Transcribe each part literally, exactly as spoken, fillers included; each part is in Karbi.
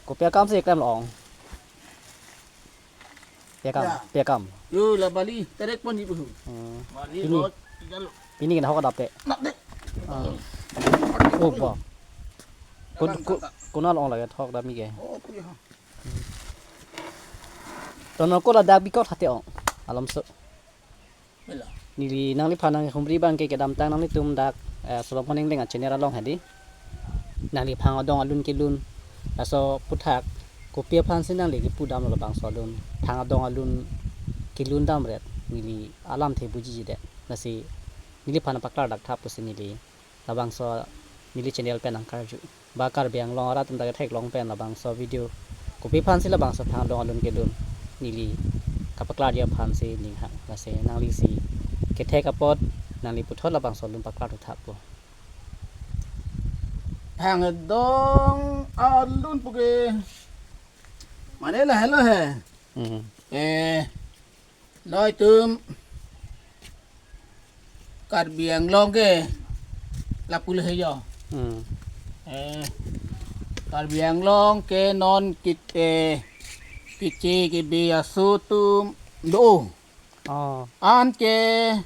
Kopi akam si klem long. Pi akam, Ya. pi akam. Yo, la bali, terek pon ibu. Hmm. Bali Ini. Lot, tiga lo. Pini ke nahok adap te. Nak deh. Ah. Oh, ba. Kun, Dalam kun, kata. Kunal ong lagi thok dami ke. Oh, punya. Tono ko ladak bikot hati ong. Alam so. Mela. Neli nangliphan nanghumri abang ke kedamtang nanglitum dak, eh, Solomon Engleng a channel along hedi. Nangli phang adong alun kelun. Laso aphuthak kopi aphan si nangli kipudam labangso alun. Phang adong alun kelun damret. Neli alamthe bujiji det. Lasi neliphan paklardak thap pusi neli labangso neli channel pen nangkarju. Ba Karbi Anglong arat atum ta ketheklong pen labangso video. Kopi aphan si labangso phang adong alun kelun neli kapaklarji aphan si ninghang. Lasi nangli si kethek apot nangli puthot labangso alun paklar thuthap po. Phang adong alun pu ke. Mane la helo he. Hmm. Eh, noi tum Karbi Anglong ke lapu le he yo. Hmm. Eh, Karbi Anglong ke non kit, eh, kiche ke be aso atum do. Oh. Anke,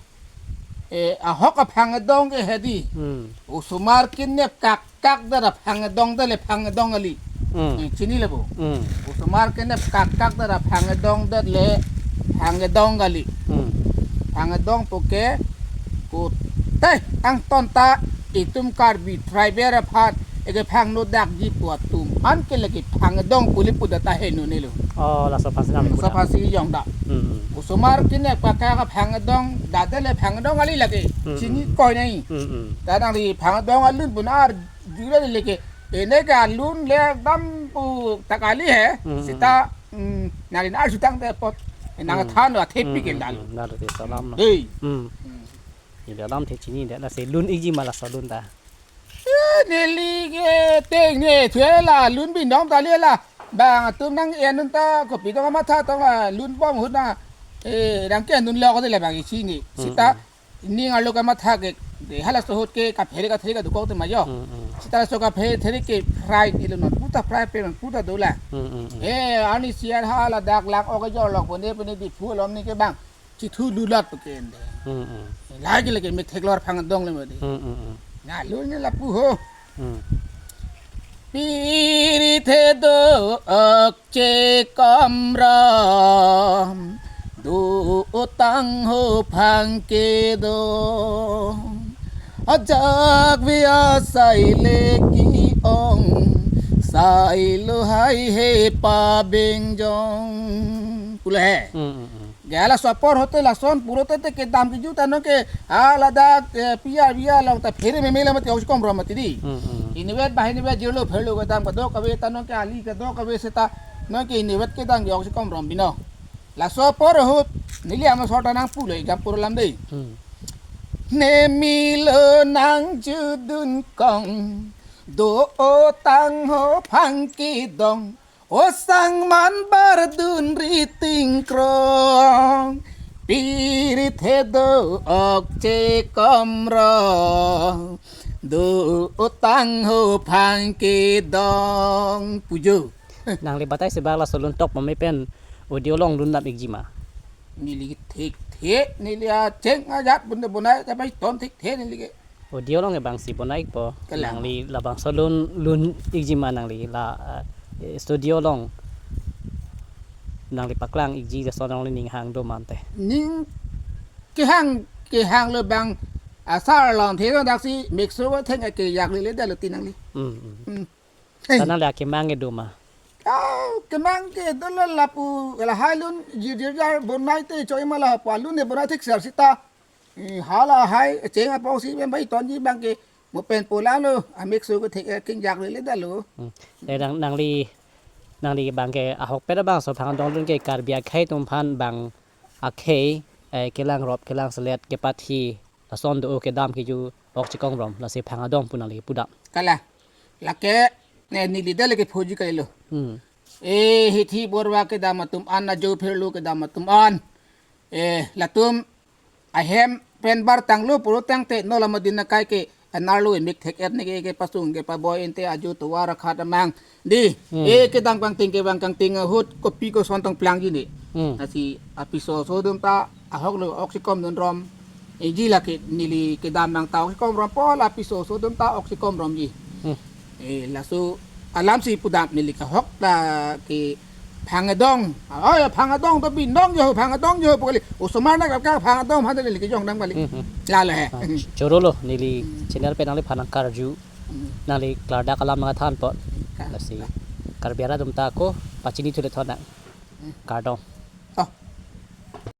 eh, ahok aphang adong ke hedi. Hmm. Osomar kenep kak kak dara phang adong dale phang adong kali. Hmm. Eh, chini le bo. Hmm. Osomar kenep kak kak dara phang adong dale phang adong kali. Hmm. Phang adong pu ke ko tei angton ta itum Karbi tribal aphan eke phang no dakji pu atum. Anke lagi phang adong pu le pu data he no ne lo. Oh, laso aphan si nang Laso puda. Aphan si jong da. Hmm, hmm. Osomar kenep kak kak phang adong dale phang adong kali lagi. Hmm, Chini hmm. Koi nai. Hmm, hmm. Ta nangli phang adong alun pu nar jura le ke. Ene ke alun le dam pu ta kali he. Hmm, hmm. Sita, mm, nari nar jutang te pot. Nang Hmm. Than wa thepi ke Hmm, dal. Hmm, nar te salam na. Hei. Hmm. Hmm. Ida alamthe chini de lasi lun ikji ma laso alun ta. Eh, neli ke teng ne thue la lun binong ta le la. Bang atum nang-en un ta kopi tong matha tong la lun bom hut na. Eh, nang ke nun lo ko le bang isi ni. Hmm, Sita hmm. Ning arlo kamatha ke, de halaso ahut ke kaphere kathere kadukok te ma jo. Hmm, hmm. Sita laso kaphere there ke fry ilo non puta fry pe non puta dola. Hmm, hmm, hmm. Eh, ani siar hala dak lak ok jo lok pone pone Diphu along ni ke bang. Chithu lulat pe ke ende. Hmm, hmm. Lagi lagi me theklor phang adong le ma de. Hmm, hmm, hmm. Na lu ni lapu ho. Hmm. Pirit he do ok chekom rom, do-o tangho phang kedong. Ajak via sai le ke-ong, sai lo hai he pabengjong. Pule he. Hmm, hmm, hmm. Gala sopor hote lason pulote te kedam keju ta non ke, ah, ladak, eh, pia pia long ta phere meme la mati oksi kom rom mati di. Hmm, hmm. Inutvet ba inutvet jirlo pherlo kedam kedo kave ta non ke ali kedo kave seta non ke inutvet kedam ke oksi kom rom bino. Laso apor ahut neli amo sota nang pulo igam pur lam dei. Hmm. Nemelo nang judun kong do-o tangho phang kedong. Osang man bardun riting krong, pirit he do ok chekom rom, do-o tangho phang kedong. Pujo. Nangli batai si bak laso alun tok mame pen audio along lun dam ikji ma. Neli ke thekthe, neli acheng ajat bun bonai, tapi ton thekthe neli ke. Audio along ke bang si bonai po. Kalang. Nangli labangso alun lun ikji ma nangli la, eh, studio along nangli paklang ikji laso along le ning hang do mante. Ning kehang kehang lo bang asar long the lo dak si mixer wa theng ke yak le le da lo ti nangli. Hmm, hmm. Hmm. Hey. Tanang le akemang ke do ma. Ah, kemang ke do lo lapu la hai lun jir jir jar bonai te choi ma lapu alun ne bonai thik sar sita. Eh, hala hai cheng apong si pen bai tonji bang ke mo pen pola lo, amik su ke thik, eh, king jak le le da lo. Hmm. Eh, nang, nangli, nangli bang ke ahokpet abangso phang adong alun ke Karbi akhei atum aphan bang akhei, eh, kelang rop, kelang selet, kepathi, lason do kedam keju ok chekong rom, lasi phang adong pu nangli pudam. Kalang. Lake, ne neli da lake phoji kai lo. Hmm. Eh, hithi borwa kedam atum an, ajo pherlo kedam atum an. Eh, latum ahem pen bar tanglo puro tangte no lam adin akai ke Anarlo emek thek-et ne ke, kepasung kepaboi ante ajo tovar akhat amang. Di, Hmm. e kedang kangting kevang kangting ahut kopi koson tong plangji ne. Hmm. Lasi apiso aso atum ta ahok lo oksikom dun rom. Eji lake neli kedam nang ta oksikom rompo, la apiso aso atum ta oksikom romji. Hmm. E laso alamsi pudam neli ke ahok ta ke phang adong. Oh ya, phang adong to bindong jo, phang adong jo pu kali. Osomar nak ka phang adong han neli kejong dam kali. Hmm, hmm. Lalo he. Ah, choro lo neli Hmm. channel pen nangliphan nangkarju. Hmm. Nangli klardak alam nangthanpo. Ka- Lasi Karbi arat atum ta ako pachini thule thon nang. Hmm. Kardom.